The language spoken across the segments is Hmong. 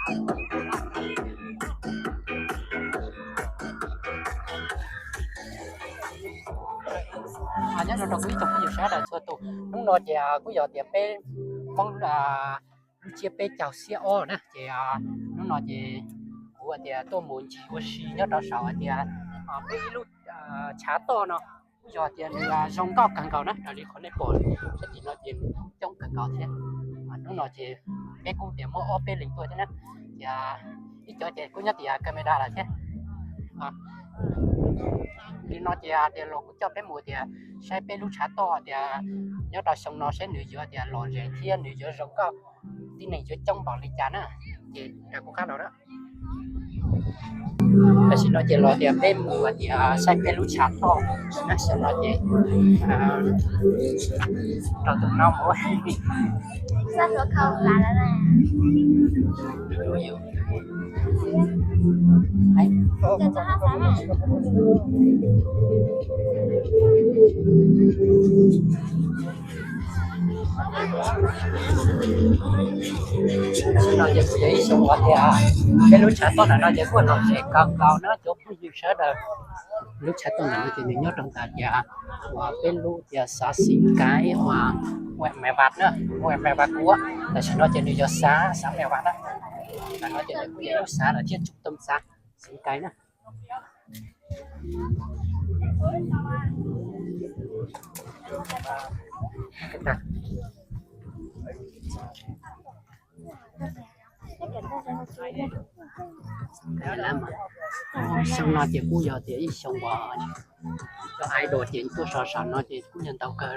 Nyob zoo rau kuv ib tsoom phooj ywg sawv daws txhua tus, hnub no ces kuj yog tias peb Hmoob lub tsiab peb caug xiab ob na, ces hnub no ces kuv tias tuaj mus ncig ua si nyob rau saum hais tias peb ib lub tshav toj no kuj yog tias nws zoo nkauj kawg nkaus na, raws li qhov nej pom sab tim no ces nws coob kawg nkaus thiab. Hnub no ces peb kuj tias muaj ob peb leeg tuaj thiab na, ces ib cov ces kuj nyob tim camera lawm thiab. Li no ces tias los kuv coj peb mus tias saib peb lub tshav toj tias nyob rau xyoo no saib nws yuav tias lom zem thiab nws yuav zoo nkauj, tib neeg yuav coob npaum li cas na, ces raws kuv qab los na. Tam sim no ces los tias peb mus tias saib peb lub tshav toj na, xyoo no ces rau tus no mus. Tam sim no ces kuj yog ib xyoo uas tias peb lub tshav toj ntawm no ces kuj lom zem kawg nkaus na cov phooj ywg sawv daws. Lub tshav toj ntawm no ces nws nyob rau ntawm tias uas peb lub tias xav xim kais uas uas me vas na, uas me vas kuv, tam sim no ces nws yog xav xav me vas na. Ntawm no ces nws kuj yog lub xav lawm thiab tsuj too xav xim kais na. Xyoo no ces kuj yog tias ib xyoo uas cov idol ces tuaj sov saum no ces kuj yog ntau kawg.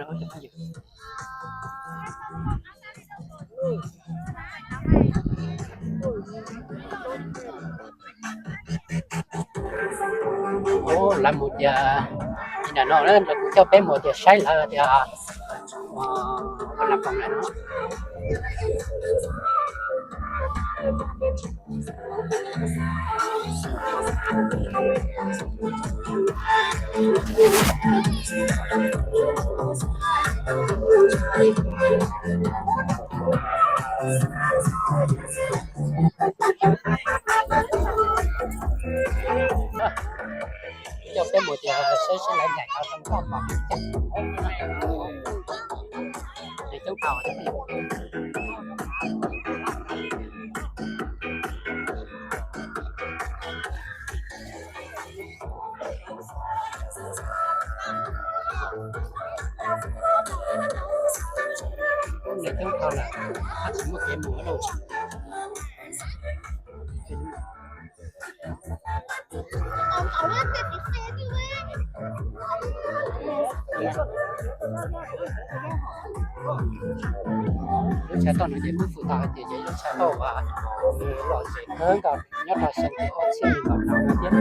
Lawv mus tias, nim no lawv kuj coj peb mus tias saib lawv tias ua las koom lawm no. Coj peb mus tias saib saib lawv ncaim tau zoo nkauj npaum li cas. Ces coob tau. Nws coob tau lawm, tsis muaj kev mus lawm. Lub tshav toj no ces kuj tau hais tias yog ib lub tshav toj uas lom zem kawg nkaus nyob rau xyoo ob txhiab nees nkaum rau no thiab.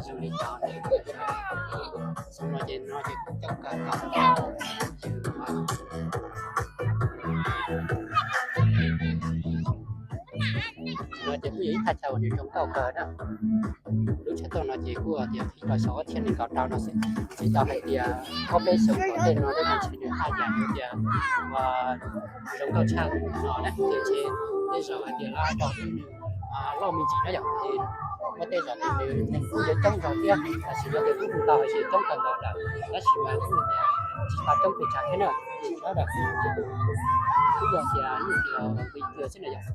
Zoo li cov no ces no ces kuj coob kawg nkaus. No ces kuj yog ib thaj chaw uas nws zoo nkauj kawg na. Lub tshav toj no ces kuj tias thib rau xyoo ob txhiab nees nkaum rau no xwb, tsis tau hais tias ob peb xyoo tom ntej no lub no ntshe nws haj yam tias zoo nkauj tshaj no na, ces ntshe tej zaum hais tias lawv tau lub nws loj me ntsis na yom, ces muaj tej zaum nws neeg kuj yuav coob nkaus thiab, tab sis yog tias kuj tau hais tias coob kawg nkaus lawm, tab sis mas kuj tias tsis tau coob pes tsawg thiab na, ces sawv daws kuj yog tias yeej tias nqis kiag xwb na yom.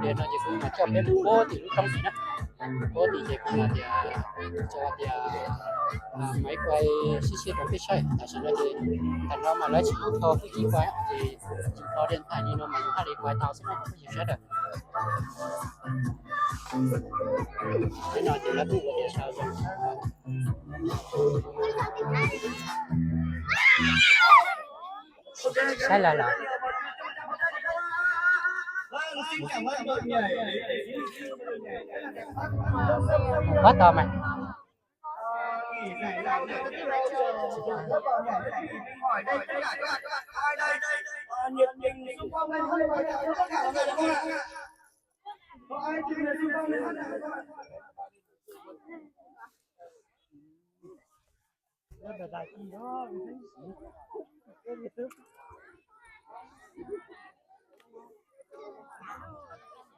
Ces no ces kuv mam coj peb mus puag tim lub roob tim na. Puag tim ces kuv hais tias, tso tias Maiv Kuai sib sib rau peb saib, tam sim no ces tam no mas lawv tsis muaj kho fwj chim Kuai ces tsis kho li, thaij li no mas yus haj li Kuai tau xwb na phooj ywg sawv daws. Nim no ces lawv kuj ua tias sawv zoo. Saib lawv los. Pov tau mas.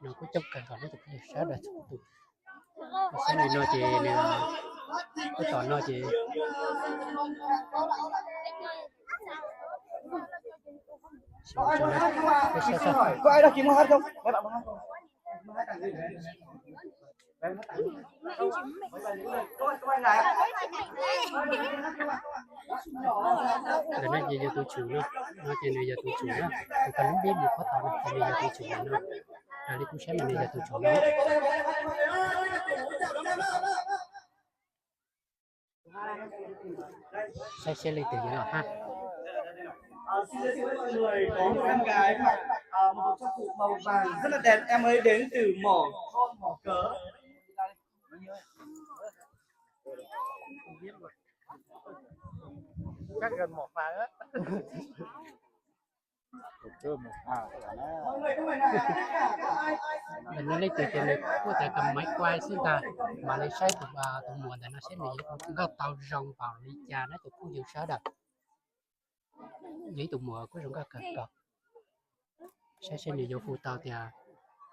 No kuj coob kawg nkaus na tus phooj ywg sawv daws txhua tus. Saib li no ces nws, kuj tom no ces peb saib saib. Ntawm no ces yog tus tswm no, no ces nws yog tus tswm na, tus kws lub npib mus pov tau no ces nws yog tus tswm no. Raws li kuv saib mas nws yog tus tswm no. Saib seb leej twg yuav los hab. Xin giới thiệu với mọi người, có một em gái mặc, à, một bộ trang phục màu vàng rất là đẹp. Em ấy đến từ Mỏ Tho, Mỏ Cớ. Chắc gần Mỏ Vàng á. Ntawm no leej twg ces nws kuj tas kam Maiv Kuai xwb ntag, mas li saib tus, tus muam ntawm no seb nws yuav nkauj tau zoo npaum li cas na tus phooj ywg sawv daws. Yog ib tus muam kuj zoo nkauj kawg nkaus, saib seb nws yuav hu tau tias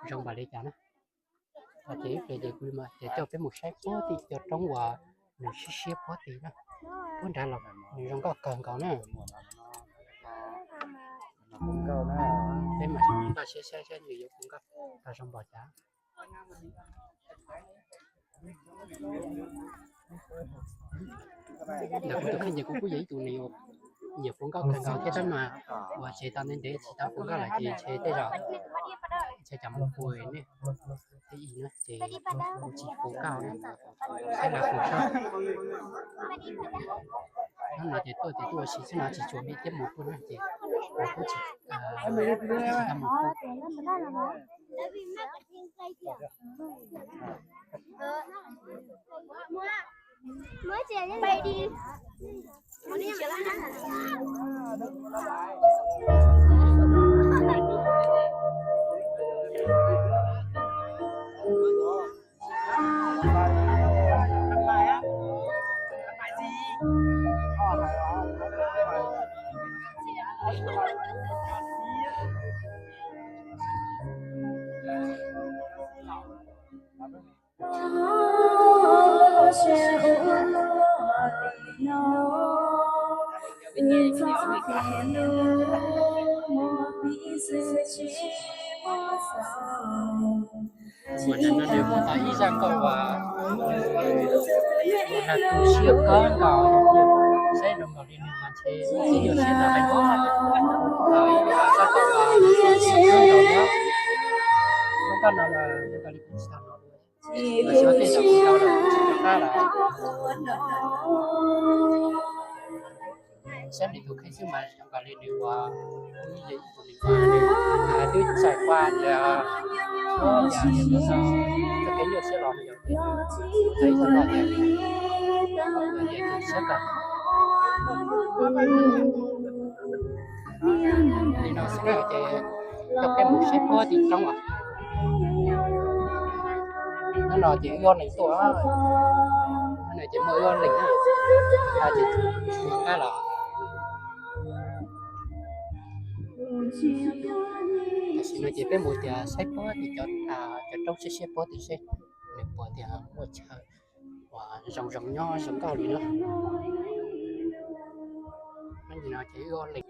zoo npaum li cas na. Ces ib pliag ces kuv mam ces coj peb mus saib puag tim cov roob uas nws siab siab puag tim na, puag nrad los nws zoo nkauj kawg nkaus na. Peb mam npaj siab saib saib nws yuav hu nkauj tau zoo npaum cas. Ntawm kuv tus kheej ces kuv kuj yog ib tug nws nyiam hu nkauj kawg nkaus thiab tab mas uas tsev tau ntev ntev tsis tau hu nkauj lawm ces ntshe tej zaum ntshe cov mus hu nej thiab ib no ces kuv tsis hu nkauj na, saib lawv hu seb. Hnub no ces tuaj ces tuaj ua si xwb no tsis tshua pib thiab mus tuaj na ces kuv kuj tsis, tsis tau mus hu. Ua ntawm no nws muaj tau ib zaj nkauj uas nws tu siab kawg nkaus, saib zoo nkaus li nws mas ntshe tsis nyuaj siab tau hais ua, tau ib zaj nkauj uas nws tu siab kawg nkaus na. Lub nkauj no mas zoo nkaus li kuv tsis tau hnov, los xyov tej zaum kuv tau lawm kuv tsis nco qab lawm. Saib nws tus kheej xwb mas zoo nkaus li nws ua, nws ua ib yam ib tug neeg uas nws twb txais qua ntawd, ua yam nws tau txoj kev nyuaj siab los nws yog tias nws tau ib zaj nkauj tias nws tu siab kawg li no xwb na ces coj peb mus saib puag tim roob as. Hnub no ces wb ob leeg tuaj, hnub no ces muaj wb ob leeg na, ces tsis nco qab los. Tam sim no ces peb mus tias saib puag tim cov, cov roob siab siab puag tim seb nws puas tias muaj chaw uas zoo zoo nyob zoo nkauj li na. Hnub no ces wb ob leeg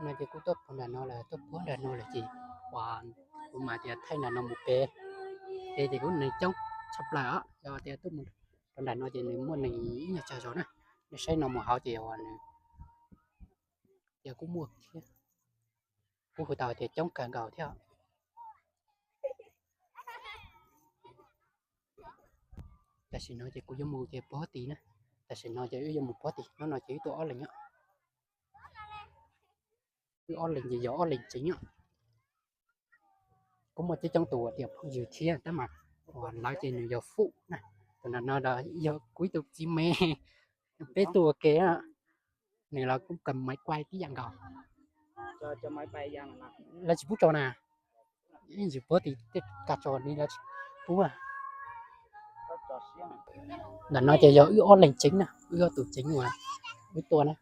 no ces kuj tuaj puag nram no lawm, tuaj puag nram no lawm ces uas kuv mam tias thaij nram no mus pem, pem ces kuj neeg coob. tshaj plaws os. Yog tias tuaj mus rau nram no ces nws muaj neeg ib nyuag tsawg zog na. Nej saib no mus hauv ces uas nws, ces kuj muaj thiab, kuj hu tau tias coob kawg nkaus thiab. Tam sim no ces kuv yuav mus ces pob tid na. Tam sim no ces wb yuav mus pob tid, hnub no ces wb tuaj ob leeg os. Wb ob leeg ces yog ob leeg tsev os. Kuj muaj coob coob tus tias phooj ywg thiab tab mas uas lawv ces nws yog Fub na. Tus no no yog kuv ib tug txiv me, peb tuaj ua ke, nws los kuj kam maiv kuai tib yam nkaus. Lawv tsis pub tso na, ib ntsis puab tim tej kag tso li lawv tsis pub. Ntawm no ces yog wb ob leeg tsev na, wb ob tug tsev uas wb tuaj na.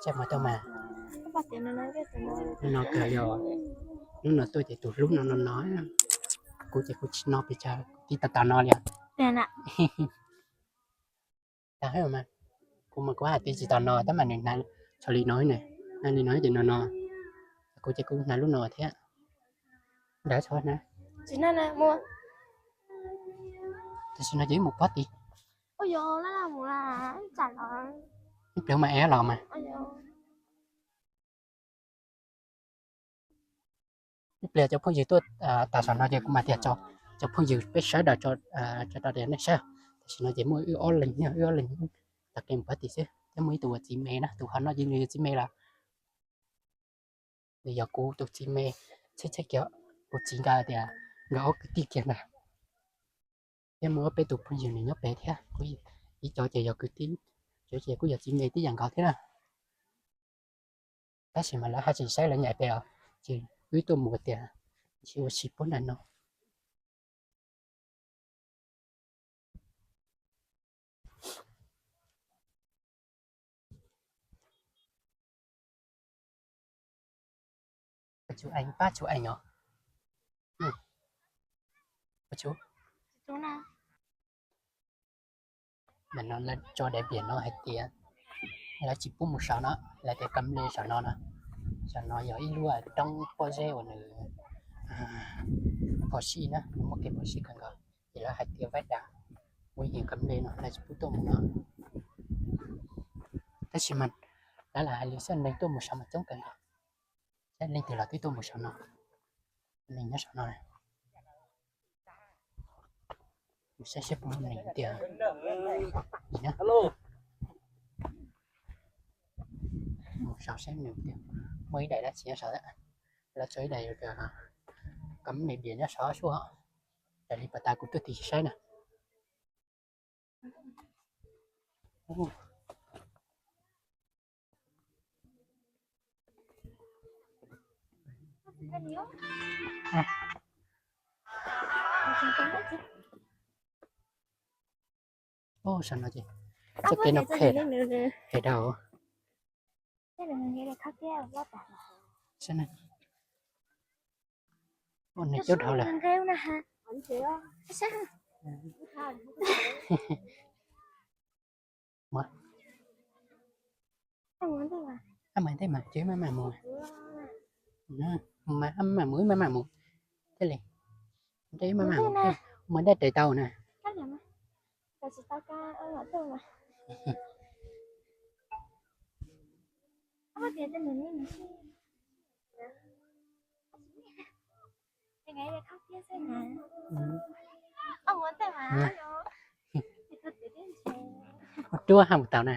Tsis mas tau mas, no kawg yog, hnub no tuaj ces tus hlub no no no, kuv ces kuv tsis no pes tsawg, kuv tib tau tau no li. Tag mas, kuv mas kuv hais tias tsis tau no tab mas nws hnav txhua li no ne, hnav li no ces no no, kuv ces kuv hnav lub no thiab. Nrad txhob hnav. Tam sim no ces wb mus pob tid. Ib pliag mas ev los mas. Ib pliag cov phooj ywg tuaj tas saum no ces kuv mam tias tso cov phooj ywg peb sawv daws tso rau tias nej saib. Tam sim no ces muaj wb ob leeg, wb ob leeg tag kev mus pob tid xwb, thiab muaj ib tug uas txiv me na, tus hauv no ces nws yog txiv me lawm. Nws yog kuv tus txiv me, txheb txheb kiag, kuv txiv nkawd tias nkawd ob kwv tij kiag ntag. Thiab muaj ob peb tus phooj ywg nws nyob pem thiab, kuv ib co ces yog kwv tij, ces kuj yog txiv me tib yam nkaus thiab na. Tab sis mas lawv haj tseem saib lawv nyaim pem os, ces wb tuaj mus tias tsis ua si puab nram no. Pab tsuv ees os. Ntawm no lawv tso daim npias no hais tias lawv tsis pub mus saum no, lawv tias kam le saum no no. Saum no yog ib lub roob pob zeb uas nws phom sij na, nws muaj kev phom sij kawg nkaus, ces lawv hais tias vaib dav, ua yam kam le no lawv tsis pub tuaj mus no. Tab sis mas lawv lam hais li xwb, neeg tuaj mus saum mas coob kawg nkaus. Saib leej twg los twb tuaj mus saum no. Neeg nyob saum no. Mus saib saib puas muaj neeg tiag. Mus saum saib nws tiag. Muaj ib daim dab tsi nyob saum, lawv tso ib daim kom me diam nyob saum suab. Daim li pas tas kuv tuaj tim saib na. Ub, saum no ces txoj kev no phem, phem dhau. Ub, nws coob dhau lawm. Ab, mas ntej mas tsis maj mam mus, mas maj mam mus, maj mam mus thiaj li, ntej maj mam mus, mas ntej tes tau na. Ua ruab haj mus tau na.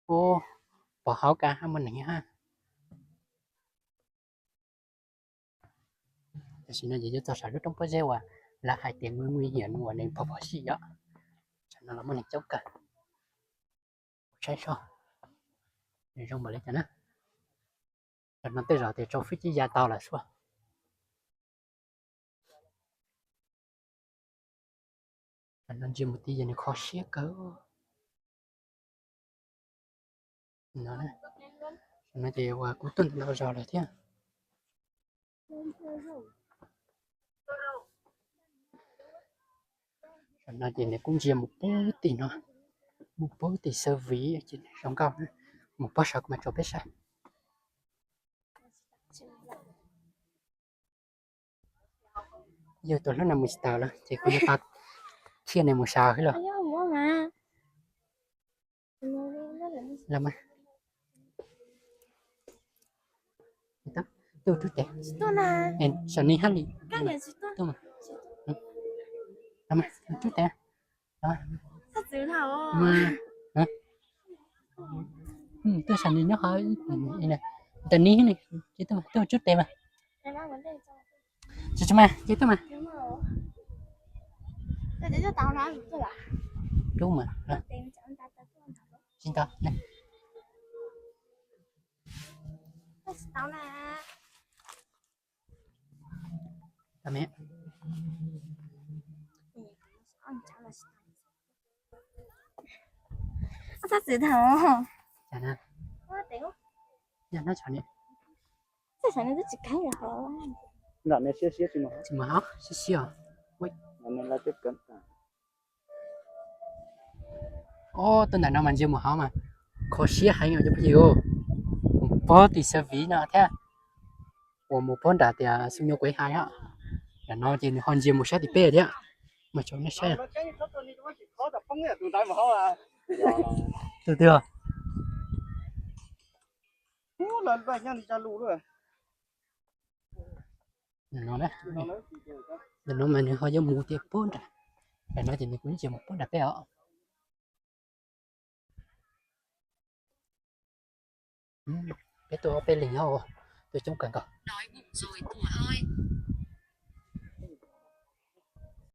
Ub, pom hauv kab haj muaj neeg hab. Tam sim no ces yuav txog saum lub roob pob zeb uas lawv hais tias nguy hiểm no uas neeg phom phom sij yom. Tam no los muaj neeg coob kawg. Saib seb nws zoo npaum li cas na. Tam no tej zaum tias tsau fwj cib ya tau lawm xwb. Tam no ntsia mus tid ces nws kho siab kawg. No ces uas kuv tuaj ntau zog lawm thiab. Tam no ces nws kuj ntsia mus pub tim no, mus pub tim xav viv ces zoo nkauj, mus pub saum kuv mam tso peb saib. Yog tus hlub no mus tsis taus lawm ces kuv yuav tau thiaj nws mus saud xwb los. Los mas, tuaj rub tes. Saum ni hab li. Tuaj mas, los mas rub tes. Tuaj saum ni nyob hov, ntawm ni, ces tuaj mas, tuaj rub tes mas. Tsis tsis mas, ces tuaj mas. Rub mas. Tsis tau. Tsis mus hov, siab siab os. Ob, tuaj ntawm no mas ntsia mus hov mas kho siab heev os cov phooj ywg. Mus pog tim xav viv no thiab, uas mus pog nram tias xu nyuj kuv hais os. Tam no ces nws ho ntsia mus saib tim peb thiab. Mas tso nej saib. Tus twg? Ntawm no mas nws ho yuav mus tias pog nram. Tam no ces nws kuj ntsia mus pog nram peb os. Peb tuaj ob peb leeg os, tuaj coob kawg nkaus.